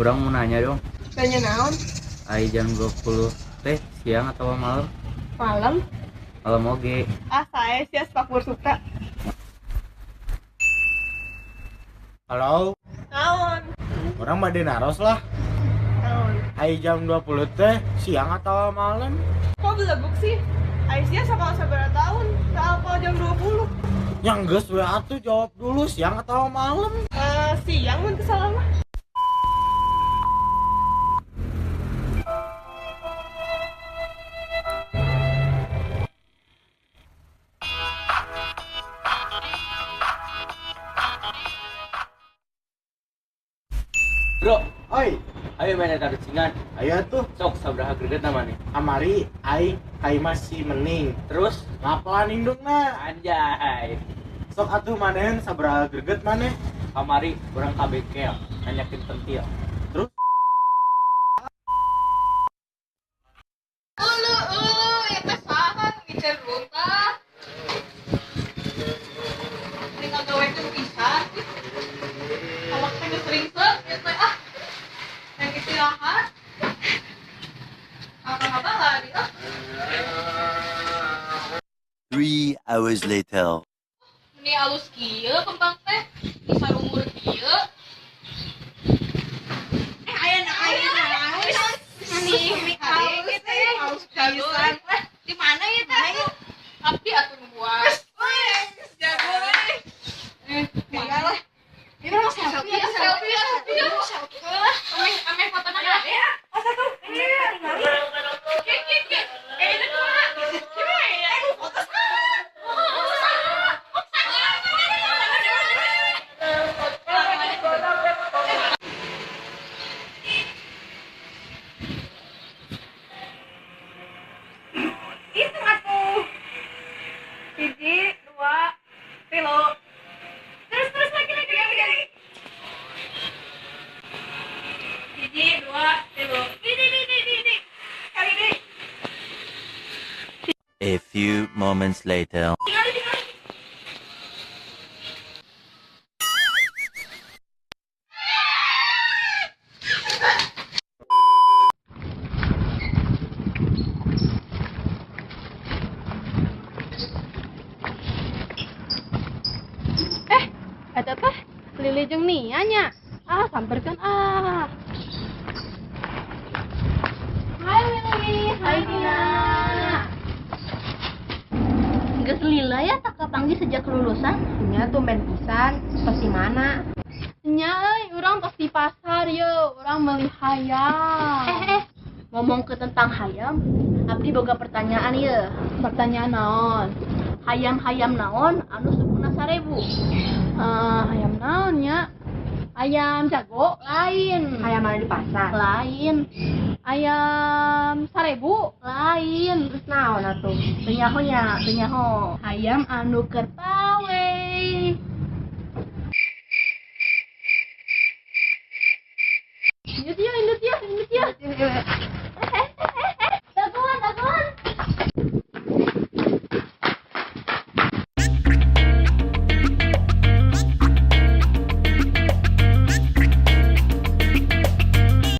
Urang mau nanya dong. Nanya naon? Ai jam 20 teh siang atau malam? Malam. Malam oge. Ah, saya sia sepak suka. Halo. Naon? Urang bade naros lah. Naon? Ai jam 20 teh siang atau malam? Kok beleguk sih? Ai sia sakola sabaraha tahun? Teu apal jam 20. Yang geus we atuh jawab dulu siang atau malam? Siang mun teu salah mah. Bro, oi, ayo main tarucingan. Ayo tuh. Sok sabaraha greget namanya? Amari aing kai masih mening. Terus ngapelan indungna? Anjay. Sok atuh maneh sabaraha greget maneh? Kamari urang ka bengkel nanyakeun pentil. Terus Ulu ulu eta saha nu ngicer runtah? Mending ngagawekeun pisan. Awak teh geus ringsek ieu teh ah. Yang istirahat. Apa-apa lagi ah. 3 hours later. Meni alus kieu kembang teh, bisa umur kieu. Aya na aya na. Meni alus teh, alus pisan. Di mana ieu teh? Abdi atuh nu buat. Jago euy. Tinggal lah. Ini mah selfie ya, Selfie ya, selfie ya. Selfie lah. Ameh ameh fotona ya. Masa tuh? Ki ki ki. Itu kumaha? Gimana ya? Foto saha? Hitung atuh. 1, 2, 3. Terus terus lagi lagi lagi lagi. 1, 2, 3. Di di di di di di. Kali di. A few moments later. Tinggal tinggal. Eta teh Lili jeung Nia nya. Ah, samperkeun ah. Hai Lili, hai Nia. Geus lila ya tak kapanggih sejak kelulusan. Nya tumben pisan, tos di mana? Nya euy, urang tos di pasar ye, urang meuli hayam. Ngomong ke tentang hayam, abdi boga pertanyaan ye. Pertanyaan naon? Hayam-hayam naon anu sukuna 1000? Hayam naon nya? Ayam jago? Lain. Hayam mana di pasar? Lain. Ayam 1000? Lain. Terus naon atuh? Teu nyaho nya, teu nyaho. Hayam anu keur pawe. Indut ya, indut ya, indut ya.